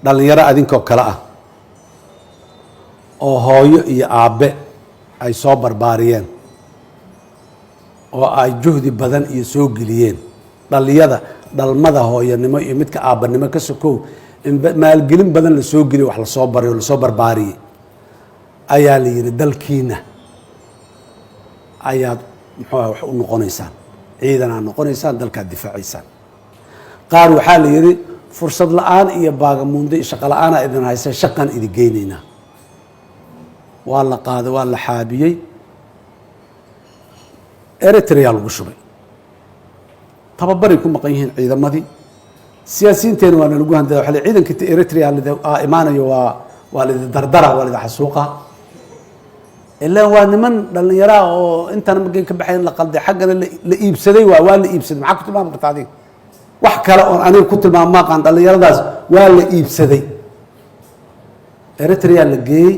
Dhallinyaro adinkoo kale ah oo hooyo iyo aabbe ay soo barbaariyeen oo ay juhdi badan iyo soo geliyeen, dhallinyada dhalmada hooyanimo iyo midka aabbanimo ka sokow, in maalgelin badan la soo geliyey, wax lasoo baray oo lasoo barbaariyey, ayaa la yidhi dalkiina ayaad muxuu ah wax u noqonaysaan, ciidan aad noqonaysaan, dalkaad difaacaysaan. Qaar waxaa la yidhi fursad la-aan iyo baagamuundo iyo shaqo la-aanaa idin haysa, shaqaan idin geynaynaa. Waa la qaaday, waa la xaabiyey, Eritrea lagu shubay, tababaray ku maqan yihiin ciidamadii. Siyaasiyiinteena waa nalagu handada, waxa la ciidanka Eritrea imaanayo, waa laidi dardara, waa laidi xasuuqa. Ilaan waa niman dhallinyaraa oo intana markay ka baxayn la qalday, xaggana la iibsaday. Waa la iibsaday. Maxaa ku tilmaami karta adiga? Wax kale oon aniga ku tilmaamo maaqaan. Dhallinyaradaas waa la iibsaday, Eritrea la geeyey,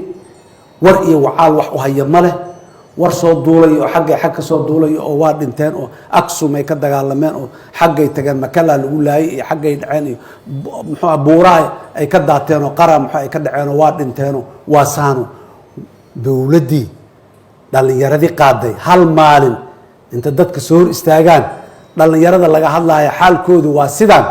war iyo wacaal wax u haya ma leh. War soo duulay oo xaggay xag ka soo duulay oo waa dhinteen oo Aksum ay ka dagaalameen oo xaggay tageen, Makala lagu laayay iyo xaggay dhaceen iyo muxuu buuraha ay ka daateen oo qara muxuu ay ka dhaceen oo waa dhinteenoo waa saano. Dowladdii dhallinyaradii qaaday hal maalin inta dadka soo hor istaagaan, dhallinyarada laga hadlaayo xaalkoodu waa sidaan,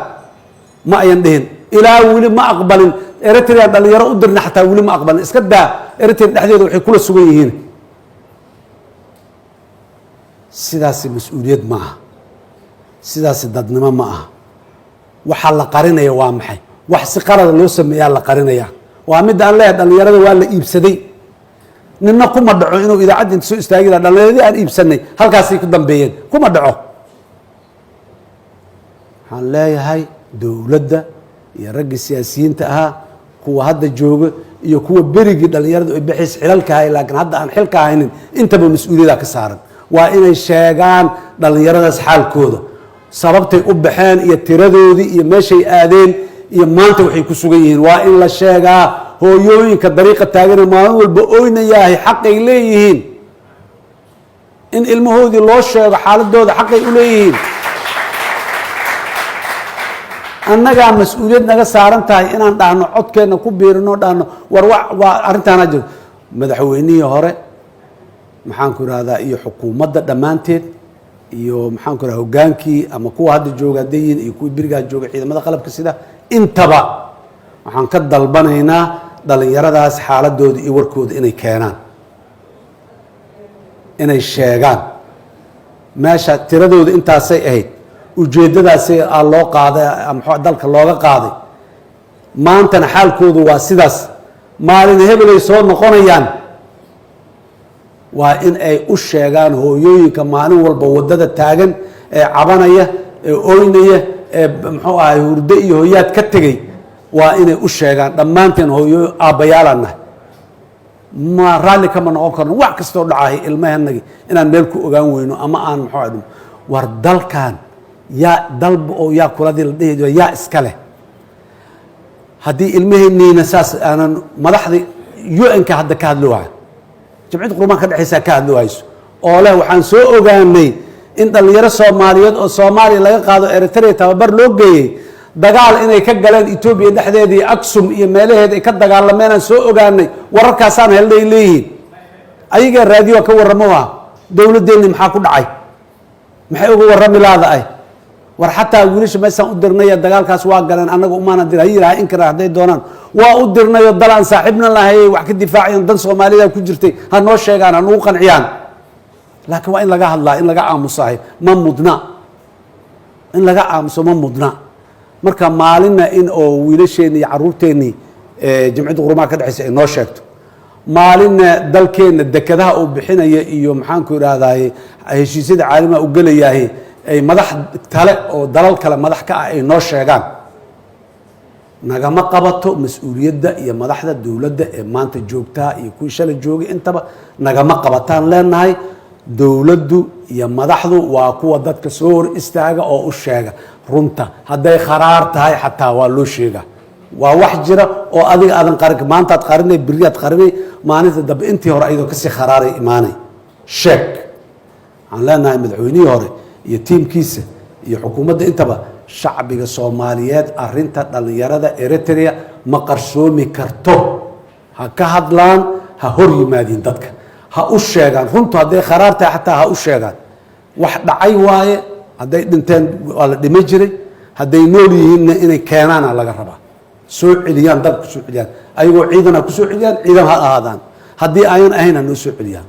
ma ayan dhihin. Ilaa weli ma aqbalin. Eritrea dhalinyaro u dirna xataa weli ma aqbalin. Iska daa Eritrea dhexdeeda waxay kula sugan yihiin. Sidaasi mas-uuliyad ma aha, sidaasi dadnimo ma aha. Waxaa la qarinaya waa maxay? Wax si qalada loo sameeyaa la qarinaya. Waa midda aan leeyahay dhallinyarada waa la iibsaday. Nina kuma dhaco inuu idaacadda inta soo istaagi laha dhallinyaradii aan iibsanay halkaasay ku dambeeyeen, kuma dhaco. Waxaan leeyahay dowladda iyo raggii siyaasiyiinta ahaa, kuwa hadda jooga iyo kuwa berigii dhallinyaradu ay baxays xilalka hay laakiin hadda aan xilka haynin, intaba mas-uuliyaddaa ka saaran. Waa inay sheegaan dhallinyaradaas xaalkooda, sababtay u baxeen iyo tiradoodii iyo meeshay aadeen iyo maanta waxay ku sugan yihiin. Waa in la sheegaa. Hooyooyinka dariiqa taagane maalin walba oynayaahay xaqay leeyihiin in ilmahoodii loo sheego xaaladooda, xaqay u leeyihiin. Annagaa mas-uuliyad naga saaran tahay inaan dhahno, codkeenna ku biirino, dhahno war waa arrintaana jiro. Madaxweynihii hore, maxaan ku ihahdaa, iyo xukuumadda dhammaanteed iyo maxaan ku ihahda hoggaankii ama kuwa hadda jooga hadday yihiin iyo kuwii berigaa jooga, ciidamada qalabka sida, intaba waxaan ka dalbanaynaa dhallinyaradaas xaaladooda iyo warkooda inay keenaan, inay sheegaan meesha tiradooda intaasay ahayd, ujeeddadaasay aa loo qaaday, mxuu dalka looga qaaday, maantana xaalkoodu waa sidaas, maalin hebelay soo noqonayaan. Waa in ay u sheegaan hooyooyinka maalin walba waddada taagan ee cabanaya ee oynaya ee muxuu ahay hurdo iyo hoyaad ka tegey. Waa inay u sheegaan. Dhammaanteen hooyo aabbayaalaan nahay, ma raalli kama noqon karno wax kastoo dhacahay ilmahanagi inaan meel ku ogaan weyno ama aan muxuu ahay. War dalkan yaa dalba oo yaa kuladii la dhihi jiro, yaa iska leh haddii ilmaheniina saas aanan madaxda UN-ka hadda ka hadlo wahay, Jamciyadda Qurumaha ka dhexaysaa ka hadlo hayso oo leh waxaan soo ogaanay in dhallinyaro Soomaaliyeed oo Soomaaliya laga qaado Eritrea tababar loo geeyey, dagaal inay ka galeen Etoobiya dhexdeeda iyo Aksum iyo meelaheeda ay ka dagaalameen aan soo ogaanay, wararkaasaan helnay leeyihiin. Ayagaa raadiyo ka warramo. Ah, dowladdeenni maxaa ku dhacay? Maxay uga warrami laada ay? War xataa wiilasha meeshaan u dirnaya dagaalkaas waa galeen, annaga umaana dir ha yiraha inkara hadday doonaan. Waa u dirnayo, dal aan saaxiibna lahay wax ka difaacayan, dan Soomaalida ku jirtay, ha noo sheegaan, ha nagu qanciyaan. Laakiin waa in laga hadlaa. In laga aamusahay ma mudna, in laga aamuso ma mudna. Marka maalinna in oo wiilasheenni iyo caruurteennii Jamciyadda Qurumaha ka dhexaysa ay noo sheegto, maalinna dalkeenna dekadaha uu bixinaya iyo maxaanku idhahdaye heshiisyada caalamiga u gelayahay ay madax kale oo dalal kale madax ka ah ay noo sheegaan. Nagama qabato mas-uuliyadda iyo madaxda dowladda ee maanta joogtaa iyo kuwii shalay joogay, intaba nagama qabataan leenahay. Dowladdu iyo madaxdu waa kuwa dadka soo hor istaaga oo u sheega runta. Hadday kharaar tahay xataa waa loo sheegaa. Waa wax jira oo adiga aadan qarin. Maantaad qarinay, beriyaad qarinay, maalinta dambe intii hore ayadoo kasii kharaaray imaanay. Sheeg. Waxaan leenahay madaxweynihii hore iyo tiimkiisa iyo xukuumadda intaba. Shacbiga Soomaaliyeed, arrinta dhallinyarada Eritrea ma qarsoomi karto. Ha ka hadlaan, ha hor yimaadiin dadka, ha u sheegaan runtu. Hadday kharaar tahay xataa ha u sheegaan. Wax dhacay waaye. Hadday dhinteen waa la dhima jiray, hadday nool yihiinna inay keenaana laga rabaa, soo celiyaan, dalka kusoo celiyaan. Ayagoo ciidan ha kusoo celiyaan, ciidan ha ahaadaan. Haddii ayan ahayn, ha noo soo celiyaan.